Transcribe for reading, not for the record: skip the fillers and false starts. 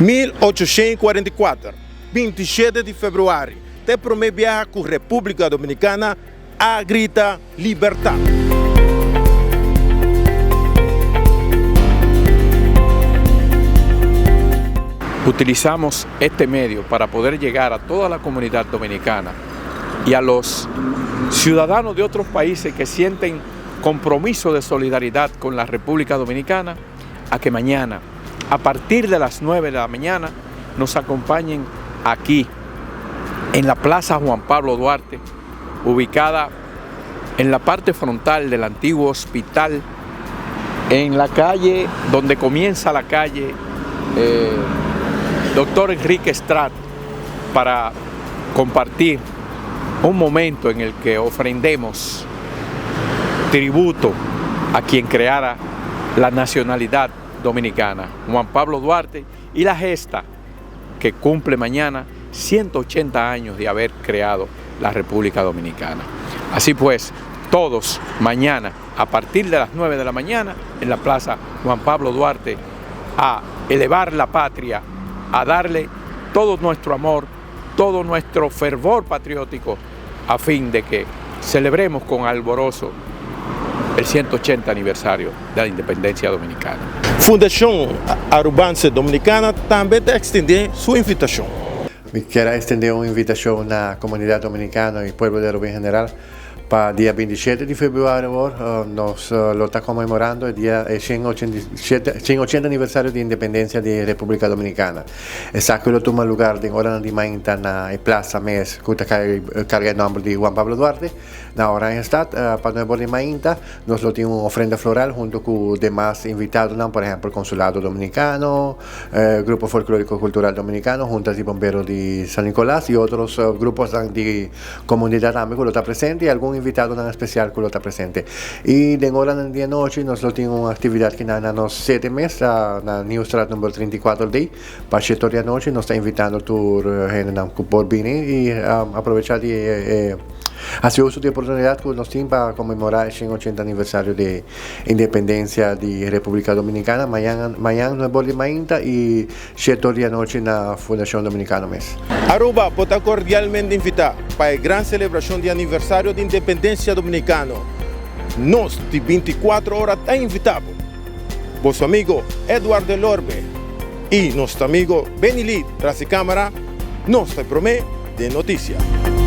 1844, 27 di februari, ta e promé biaha ku Repúblika Dominikana a grita libertat. Utilizamos este medio para poder llegar a toda la comunidad dominicana y a los ciudadanos de otros países que sienten compromiso de solidaridad con la República Dominicana, a que mañana, a partir de las 9 de la mañana, nos acompañen aquí, en la Plaza Juan Pablo Duarte, ubicada en la parte frontal del antiguo hospital, en la calle donde comienza la calle eh, Doctor Enrique Strat, para compartir un momento en el que ofrendemos tributo a quien creara la nacionalidad dominicana, Juan Pablo Duarte, y la gesta que cumple mañana 180 años de haber creado la República Dominicana. Así pues, todos mañana, a partir de las 9 de la mañana, en la Plaza Juan Pablo Duarte, a elevar la patria, a darle todo nuestro amor, todo nuestro fervor patriótico, a fin de que celebremos con alborozo el 180 aniversario de la independencia dominicana. Fundashon Arubanse Dominicana tambe ta ekstendé su invitashon. Mi kier a extende un invitacion na comunidad dominicano y pueblo de Aruba en general pa dia 27 di februari awor nos lo ta conmemorando e dia e 187 180 aniversario di independencia di Republica Dominicana. Esaki lo tuma lugar den oranan di mainta na e plaza mes cu ta carga e nomber di Juan Pablo Duarte na Oranjestad. Pa nuebe or di mainta nos lo tin un ofrenda floral hunto cu demas invitadonan, por ehempel Consulado Dominicano, Grupo Folklorico Cultural Dominicano, Juntas di Bombero di San Nicolas y otros gruposnan di comunidad tambe cu lo ta presente y algun invitadonan especial cu lo ta presente. Y den oranan di anochi nos lo tin un actividad kinan na nos sede mes na Nieuwstraat number 34 D pa shete or di anochi. Nos ta invitando tur hendenan cu por bini y aprovecha di e haci uso di e oportunidad cu nos tin pa conmemora e 180 aniversario di Independencia di Republica Dominicana mañan mañan nuebe or di mainta y shete or di anochi na Fundacion Dominicano mes. Aruba bo ta cordialmente invita pa e gran celebracion di aniversario di Independencia Dominicano. Nos di 24 ora ta invita bo. Boso amigo Edward Delorbe y nos amigo Benny Lee tras di camara, nos ta e prome den noticia.